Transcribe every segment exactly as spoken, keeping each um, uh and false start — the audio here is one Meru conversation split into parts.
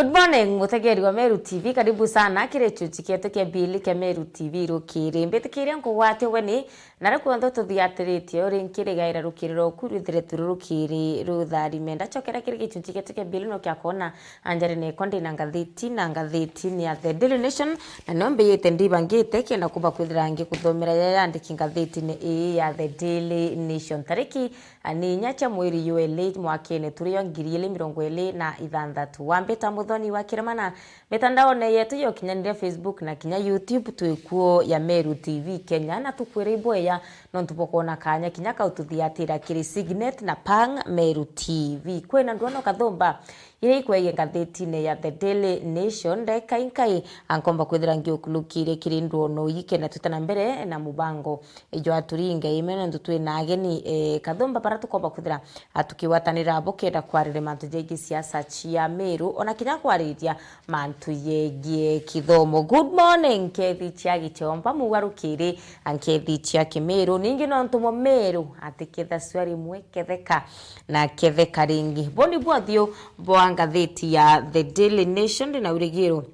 Good morning, mutegeri wa Meru T V, karibu sana kiri gichunchi kietu kia mbili kia Meru T V rukiri. Mbitikiria nkugwate ugeni, na riu kwonthe tuthiatiritie uri nkirigaira rukiri rwaku rwithire turu rukiri rutharime. Ndachokera kiri gichunchi kietu kia mbili no kia kwona anjari neko ndi na ngathiti, na ngathiti ni ya The Daily Nation, na nio mbiyite ndibangite kenda kumba kwithira ngikuthomera ya yandiki ngathitine ii ya The Daily Nation. Tariki ni inya cia mweri jwa iri mwakene turi jwa ngiri iri mirongo iri na ithanthatu. Wambita Muthoni wa Kiremana, mitandaone yetu ya ukinyanire Facebook na kinya YouTube twi kuo ya Meru T V Kenya, na tukwira ibweya nontu bwa kwona kanya kinya kau tuthiatira kiri Signet na Pang Meru T V. Kwina ndwono kathumba iria ikwegie ngathitine ya The Daily Nation, ndeka inkai ankomba kwithira ngiukulukirie kiri ndwono ii kenda twita na mbere na mubango jwa Turinge Ime, nontu twina ageni, eh, kathumba bara tukomba kwithira, ah, tukigwatanira abo kenda kwarire mantu jegie siasa cia Meru, ona kinya kwariria mantu jegie kithomo. Good morning, nkethi cia Gichomba, mugwa rukiri, a nkethi cia Kimeru. Ningi nontu Mumeru atiketha sua rimwe ketheka na ketheka ringi. Boni bwothiu bwa ngathiti ya The Daily Nation, ndina urigiro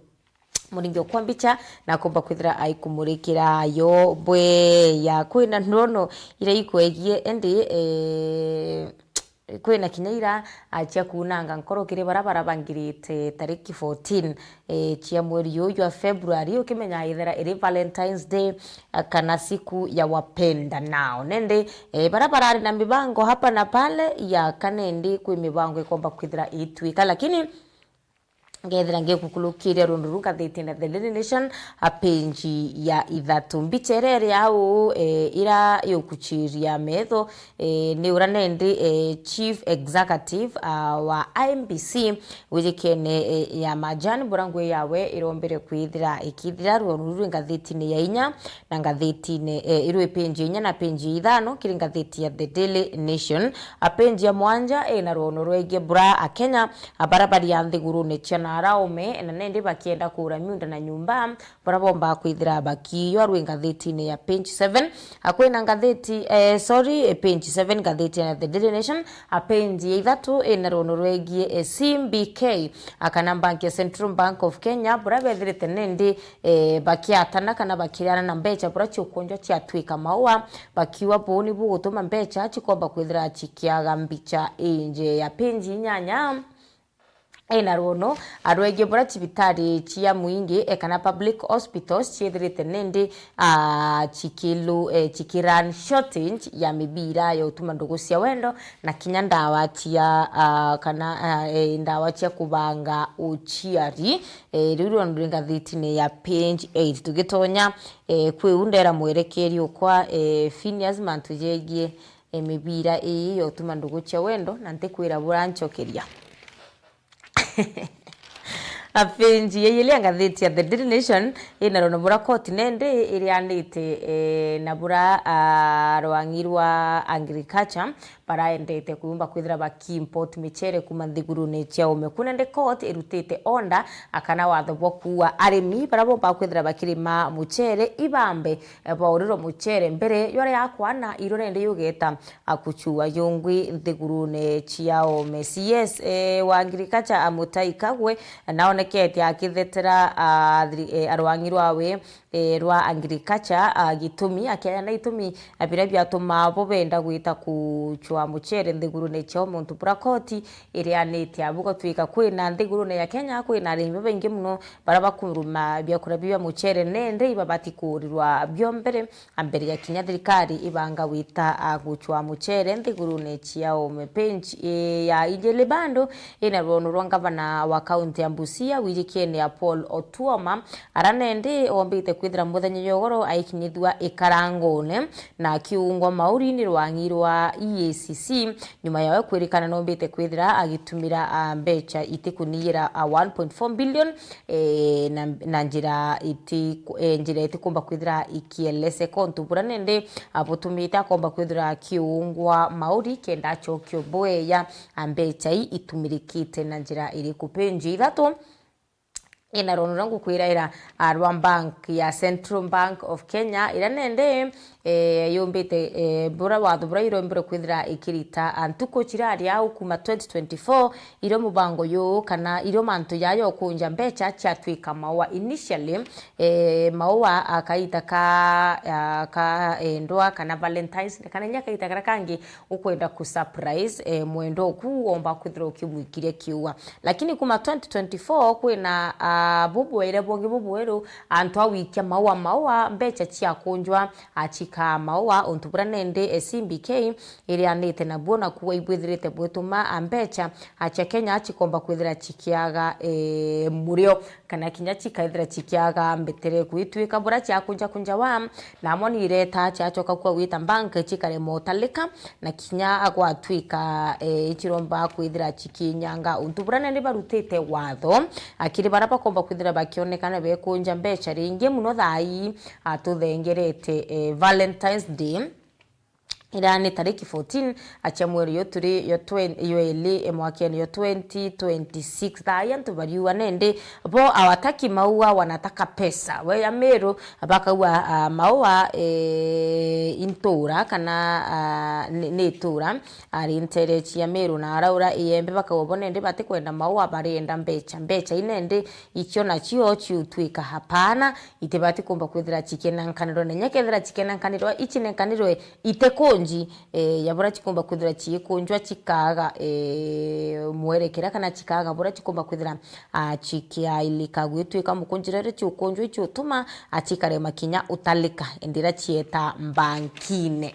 muringi okwa mbicha na kumba kwithira aikumurikira yo bweya. Kwina ndono iria ikwegie endi, eh, kwina kinya ira, ah, cia kunanga nkoro kiri bara barabangirite tariki fourteen, eh, cia mweri uyu jwa February, ukimenya ithera iri Valentine's Day, ah, kana siku ya wapenda nao. Nende, eh, bara barari na mibango hapa na pale ya kanendi kwi mibango ikomba kwithira itwika, lakini ngethira ngikukulukiria rundu ruu ngathitine The Daily Nation, a page ya ithatu. Mbicha iria iri au, eh, ira yukuchiria metho, eh, ni ura nendi, eh, chief executive, ah, wa I E B C wijikene, eh, ya Majan, bura ngui yawe irombere kwithira ikithira. Rwonu ruu rwi ngathitine ya inya, na ngathitine, eh, irwi page inya na page ithano kiri ngathiti ya The Daily Nation. A page ya mwanja ina rwono rwegie bura Akenya, a bara baria nthigurune cia na araume, na nendi bakienda kura miunda na nyumba, bara bomba kwithira bakiiywa. Rwi ngathitine ya page seven, a kwina ngathiti, eh, sorry, eh, page seven ngathiti ya The Daily Nation, a page ya ithatu ina rwono rwegie, eh, C B K, a kana bank ya Central Bank of Kenya, bura bethirite nendi eh, bakiatana kana bakiriana na mbecha bura ciukunjwa ciatwika maua, bakiuga buu ni bugutuma mbecha cikomba kwithira cikiaga mbicha inje. Ya page inyanya ina rwono arwegie bura cibitari cia mwingi, eh, kana public hospitals ciithirite nindi, ah, cikilu-, eh, cikirun shortage ya mibira ya utuma ndugu cia wendo na kinya ndawa cia, ah, kana, ah, eh, ndawa cia kubanga uciari. Eh, riu riondo ri ngathitine ya page eight. Tugitonya, eh, kwi u ndera mwerekeri ukwa, eh, Phineas mantu jegie, eh, mibira ii yotuma ndugu cia wendo, na ntikwira buranchokeria. A page ya iili ya ngathiti ya The Daily Nation ina rono bura koti nende irianite, eh, na bura, ah, rwangi rwa agriculture baraendete kuyumba kwithira bakiimport michere kuma nthigurune cia ume. Kuna ndi court irutite order akana watho bwa kuua arimi bara bomba kwithira bakirima muchere ibambe, eh, baurirwa muchere mbere yore yakwana irore ndi yugeta akuchua yungwi nthigurune cia ume. C S, eh, wa agriculture Amutai Kagwe naonekete akithetera, ah, thiri-, eh, arwangi rwawe eh, rwa agriculture, ah, gitumi, akiaria na itumi, ah, biria biatumaa bo benda gwita kuchwa muchere nthigurune cia muntu bura koti irianite abu gutwika kwina nthigurune ya Kenya kwina arimi babaingi muno bara bakuruma biakuria biu bia muchere nende ibabati kuurirwa bio mbere, a mbere ya kinya thirikari ibanga gwita, ah, guchwa muchere nthigurune cia ume. Page, eh, ya ijili bando ina rwono rwa ngavana wa kaunti ya Busia wijikene ya Paul Otuoma, ara nendi ombite kwithira muthenya jwa ugoro aikinyithua ikarangone na akiungwa mauri ni rwangi rwa E A C C, nyuma yawe kwirikana nombite kwithira agitumira, ah, mbecha itikuniyira, ah, one point four billion, eh, na, na njira iti-, eh, njira itikumba kwithira ikieleseka untu bura nendi, ah, butumite akomba kwithira akiungwa mauri kenda achokio bweya, ah, mbecha ii itumirikite na njira iriku. Page ithatu Ina rwano ruria ngukwiraira, ah, rwa bank ya Central Bank of Kenya, iria nende, eh, yumbite, eh, bura watho bura irombire kwithira ikirita, ah, ntuku ciraria au kuma twenty twenty-four, irio mubango yuu kana irio mantu jaa jokunja mbecha ciatwika maua. Initially, eh, maua akaita ka, ah, ka endwa kana Valentine's, kana inya kaita karia kangi ukwenda ku surprise, eh, mwendwa oku womba kwithira ukimwikiria kiua. Lakini kuma twenty twenty-four kwina, ah, bubwere bungi bubweru, antu a gwikia maua maua, mbecha cia kunjwa, ah, chikaa maua, untu buria nende, eh, C B K irianite nabuo, na kuua ibwithirite bwituma, ah, mbecha, ah, cia Kenya chikomba kwithira chikiaga, eh, murio, kana kinya chikaithira chikiaga mbetere gwitwika buria chiakunjakunjawa, namo nireta chiachoka kwa gwita bank chikarema utalika, na kinya gwatwika, eh, ichiromba kwithira chikinyanga untu buria nende barutite watho, akiri baria bakomba kwithira bakionekana bekunja mbecha ringi muno thaa ii, atuthengerete, eh, Valentine's Day. Iria ni tariki fourteen, achia mweri yo turi yo twenty, yo eli, e, mwakeni yo twenty twenty-six. Thaa ii antu bariua nende bo awataki maua, wanataka pesa. We ya Meru bakaua, ah, maua, eh, intura kana, ah, ni, ni itura, ari nterechi ya Meru na araura Iembe, bakaua bo nende batikwenda maua, barienda mbecha. Mbecha inende icio nacio ciutwika hapana, itibati kumba kwithira chikenankanirwa, na inya kethira chikenankanirwa, ichinenkanirwe itekunji, eh, ya buria chikumba kwithira chiikunjwa chikaaga, eh, mwerekera kana chikaaga buria chikumba kwithira, ah, chikiailika gwitwika mukunjire uria chiukunjwa ichiutuma, ah, chikarema kinya utalika, indi iria chieta mbankine.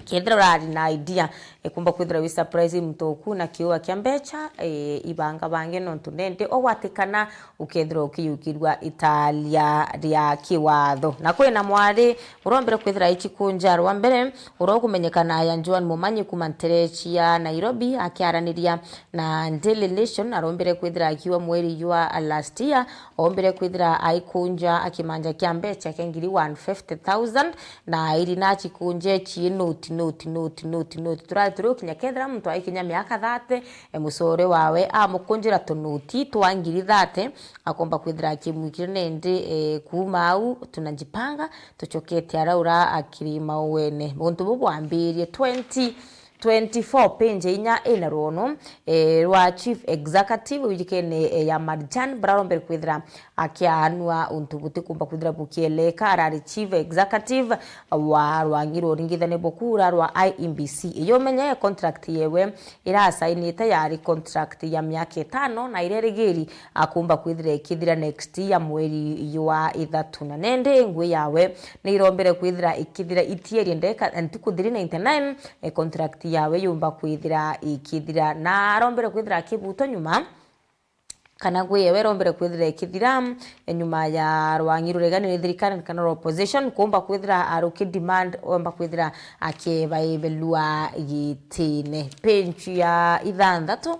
Kethira urari na idea, ikumba kwithira wi surprise muntu oku na kiua kia mbecha, eh, ibanga bange nontu nende ogwatikana ukethirwa ukiyukirua italia ria kiwatho. Na kwina mwari urombere kwithira ichikunja rwa mbere, uria ukumenyekana ya Joan Mumanyi kuma nterechi ya Nairobi, akiaraniria na Daily Nation, arombere kwithira akiwa mweri jwa last year, ombere kwithira aikunja akimanja kia mbecha kia ngiri one fifty thousand, na iri nachikunje chii noti, noti, noti, noti, noti. Turari turi ukinya kethira muntu aikinya miaka thirty, e, mucore wawe amukunjira tunoti twa ngiri thirty, akomba kwithira akimwikire nindi, e, kuuma au tunajipanga, tuchokete araura akiri mauene. Untu bu bwambirie twenty twenty-four, page inya ina rwono, e, rwa chief executive wijikene, e, ya Marjan, bararombere kwithira akiaanua untu butikumba kwithira bukieleka. Arari chief executive wa rwangi rwa uringithania bukura rwa I E B C. Iyo menye contract yewe irasainite yari contract ya miaka itano, na iria irigiri akumba kwithira ikithira next year mweri jwa ithatu. Na nende ngui yawe ni irombere kwithira ikithira itierie ndeka ntuku three ninety-nine, e, contract yawe yumba kwithira ikithira. Na arombere kwithira akibutwa nyuma, kana ngui yewe irombere kwithira ikithira, e, nyuma ya rwangi ruregani ni thirikari kana rwa opposition kumba kwithira aruki demand omba kwithira akieba ibelua gitine. Page ya ithanthatu,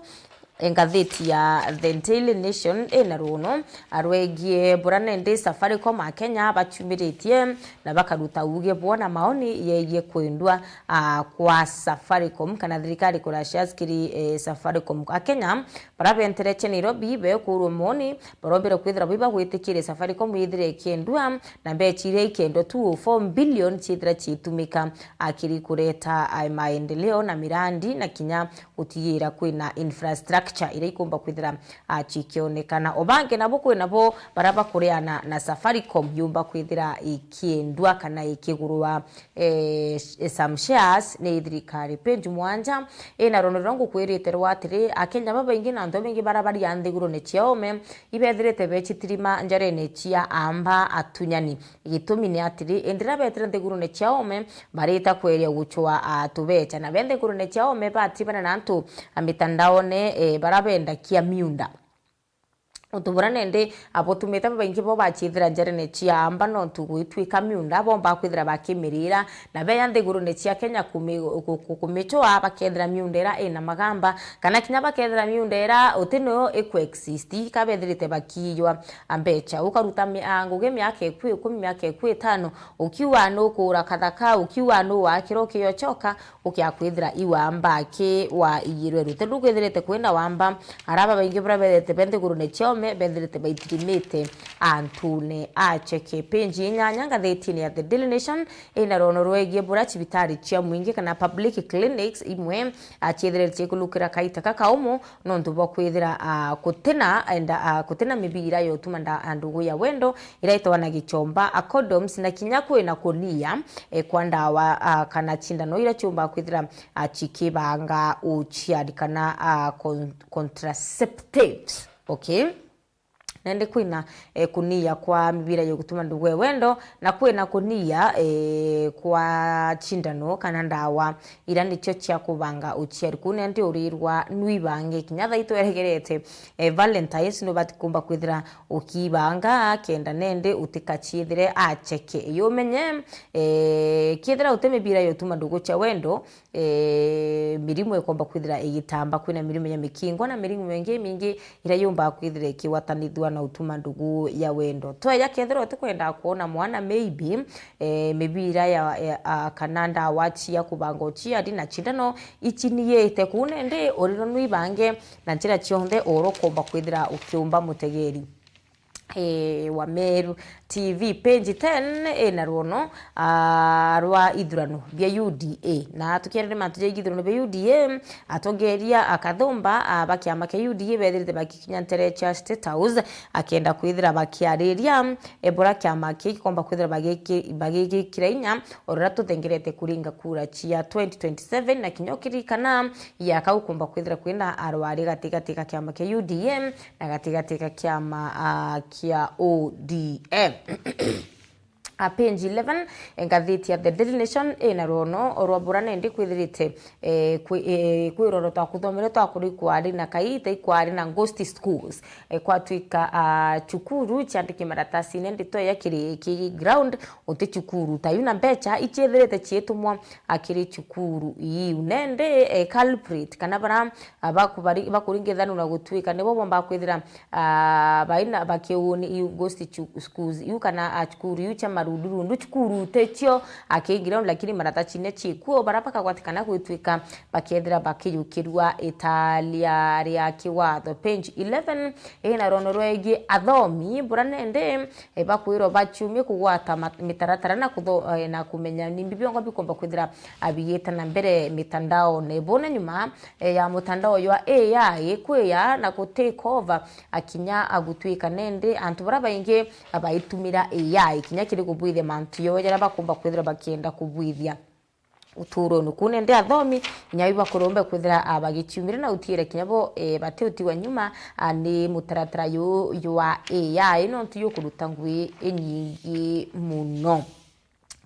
e, ngatheti ya The Daily Nation ina runo arwegie buria nende Safaricom a Kenya bachumiritie na bakaruta uge bwona maoni yegie kwendwa, ah, kwa Safaricom kana thirikari kura shares kiri, eh, Safaricom. A Kenya bara bentereche Nairobi bekurwo moni, barombere kwithira bwi bagwitikiria Safaricom yithire ikiendua na mbecha iria ikendwa two oh four billion ciithira ciitumika akiri kureta, ah, maendeleo na mirandi na kinya gutigira kwina infrastructure iria ikumba kwithira, ah, cikionekana. O bangi nabo kwina bo bara bakureana na Safaricom yumba kwithira ikiendua kana ikigurwa, eh, sh-, some shares ni thirikari. Page mwanja ina rono ruria ngukwirite rwa atiri, Akenya babaingi na antu babaingi bara bari a nthigurune cia ome ibethirite bechitirima njarene cia amba atunyani. Gitumi ni atiri, indi riria betire nthigurune cia ome, barita kweria guchwa, ah, tubecha. Na be nthigurune cia ome batibana na antu, ah, mitandaone, eh, bara bendakia miunda. Untu buria nende, ah, butumite babaingi bo bachithira njarene cia amba nontu gwitwika miunda bomba kwithira bakimirira, na beya nthigurune cia Kenya kumi-, ku-, ku-, kumichwa bakethira miunda ira ina magamba, kana kinya bakethira miunda ira uti niyo iku exist, kabethirite bakiywa mbecha. Ukaruta mi-, a, ngugi miaka ikwi ikumi, miaka ikwi itano, ukiuga nukura kathaka, ukiuga nuwakira ukiochoka, ukia kwithira iwamba ki wa iyirwe rute. Ndukwithirite kwina wamba, araba baingi buria bethete be nthigurune cia ome, bethirite baitirimite antune acheke. Page inyanya ngathitine ya The Daily Nation ina rono rwegie bura cibitari cia mwingi kana public clinics imwe aciethirite cikulukira kaita kakaumu nontu bwa kwithira, ah, kutina enda, ah, kutina mibira yotuma nda, ah, ndugu ya wendo ira itwa na gichomba, ah, condoms, na kinya kwina kunia, eh, kwa ndawa, ah, kana cindano ira ciumba kwithira, ah, cikibanga uciari kana, ah, con-, contraceptives. Okay? Nende kwina, eh, kunia kwa mibira ya gutuma ndugu e wendo, na kwina kunia, eh, kwa cindano kana ndawa ira nicio cia kubanga uciari. Kuu nende urirwa nwibange kinya thaa itweregerete, eh, Valentines nubati kumba kwithira ukibanga kenda nende utikaciithire acheke. Yumenye, eh, kiithira uti mibira ya utuma ndugu cia wendo, eh, mirimu ikomba kwithira igitamba. Kwina mirimu ya mikingo na mirimu ingi mingi ira yumbaga kwithira ikigwatanithua na utuma ndugu ya wendo. Tweja kethira utikwenda kwona mwana, maybe, eh, mibira ya, ya, a, kana ndawa cia kubanga uciari na cindano iciniite kuu nende uriro nwibange na njira cionthe oro ukomba kwithira ukiumba mutegeri, eh, wa Meru T V. Page ten ina ruono, ah, rwa ithurano bia U D A. Na tukiarire mantu ja ithurano bia U D A, atongeria a Kathumba, ah, ba kiama kia U D A bethirite bakikinya ntere cia State House, akenda kwithira bakiariria, eh, bura kiama kii gikomba kwithira bagiki-, bagigikira inya, o riria tuthengerete kuringa kura cia twenty twenty-seven, na kinya ukiririkana ya kau kumba kwithira kwina arwari gatigati ga kiama kia U D A na gatigati ga kiama, ah, kia O D M. A page eleven, eh, ngathiti ya The Daily Nation ina ruono rwa bura nende kwithirite, eh, kwi-, eh, kwiroro twa kuthomere twa kuri kwari na kai, tai kwari na ghost schools. Eh, kwatwika, ah, cukuru ciandiki maratasi nende tweya kiri ki ground, uti cukuru. Tayu na mbecha iciethirite cietumwa akiri cukuru iu. Nende, eh, culprit kana bara, ah, bakubari-, bakuringithanua na gutwika nibo bomba kwithira, ah, baina bakiuni iu ghost chu-, schools iu kana, ah, cukuru iu cia marundurundu, cukuru tecio akiingira, lakini maratachine ciikuo bara bakagwatikana gwitwika bakethira bakiyukirua italia ria kiwatho. Page eleven ina rono rwegie athomi bura nende, eh, bakwirwa baciumie kugwata mat-, mitaratara na kutho-, eh, na kumenya ni mbi biongo bikomba kwithira, ah, bigita na mbere mitandaone. Bone nyuma, eh, ya mutandao jwa A I kwiya na ku take over, akinya agutwika nende antu bara baingi baitumira A I kinya kiri kubwithia mantu yo jaria bakomba kwithira bakienda kubwithia uturone. Kuu nende athomi inya iu bakurombe kwithira, ah, bagiciumire na utiire kinya bo, eh, batiutigwa nyuma, ah, ni mutaratara yu jwa A I nontu yukuruta ngui inyingi muno.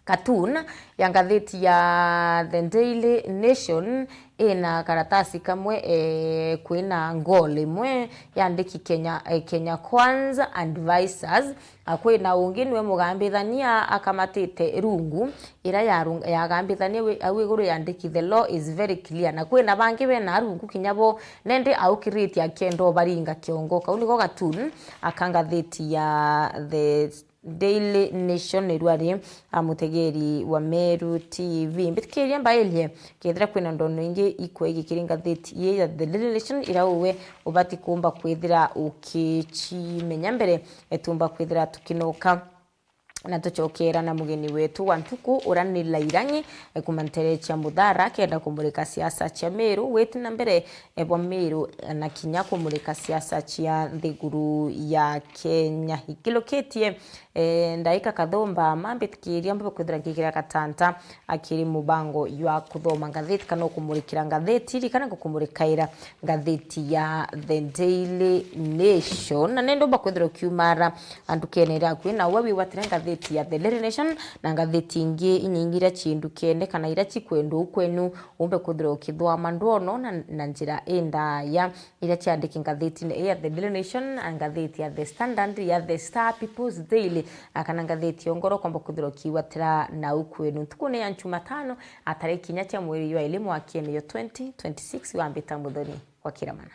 Cartoon ya ngathiti ya The Daily Nation ina karatasi kamwe, eh, kwina ngol imwe yandiki Kenya, eh, Kenya Kwanza Advisors. Ah, kwina ungi niwe mugambithania akamatite rungu ira yarung-, yagambithania wi-, au iguru yandiki "The law is very clear", na kwina bangi bena rungu kinya bo nende aukiritie akienda ubaringa kiongo. Kau niko Cartoon aka ngathiti ya The Daily Nation nirua ri, a, mutegeri wa Meru T V. Mbitikiria mbairie, kethira kwina ndono ingi ikwegi kiri ngathiti ii ya The Daily Nation, ira uwe ubati kumba kwithira ukicimenya mbere, e, tumba kwithira tukinoka na tucokera na mugeni wetu wa ntuku, uria ni Lairangi, e, kuma ntere cia Muthara, kenda kumurika siasa cia Meru, witi na mbere, e, bwa Meru, na kinya kumurika siasa cia nthiguru ya Kenya. Ikilukitie, e, ndaika kathumba, mambitikiria mbe kwithira ngikira gatanta akiri mubango jwa kuthoma ngathiti kana ukumurikira ngathiti, ririkana ngukumurikaira ngathiti ya The Daily Nation. Na nindi umba kwithira ukiumara ndukene iri akui na uwe wigwatire ngathiti ya The Daily Nation na ngathiti ingi inyingi iria ci ndukene kana iria cikwendwa u kwenu, umbe kwithira ukithoma ndwono na, na njira indaya. Iria ciandiki ngathitine ii ya The Daily Nation, na ngathiti ya The Standard, ya The Star, People's Daily, na kana ngathiti yo ngoro ukomba kwithirwa ukiigwatira nau kwenu. Ntukune ya Njumatano, a tariki inya cia mweri jwa ili mwakene yo twenty twenty-six, wambita Muthoni wa Kiramana.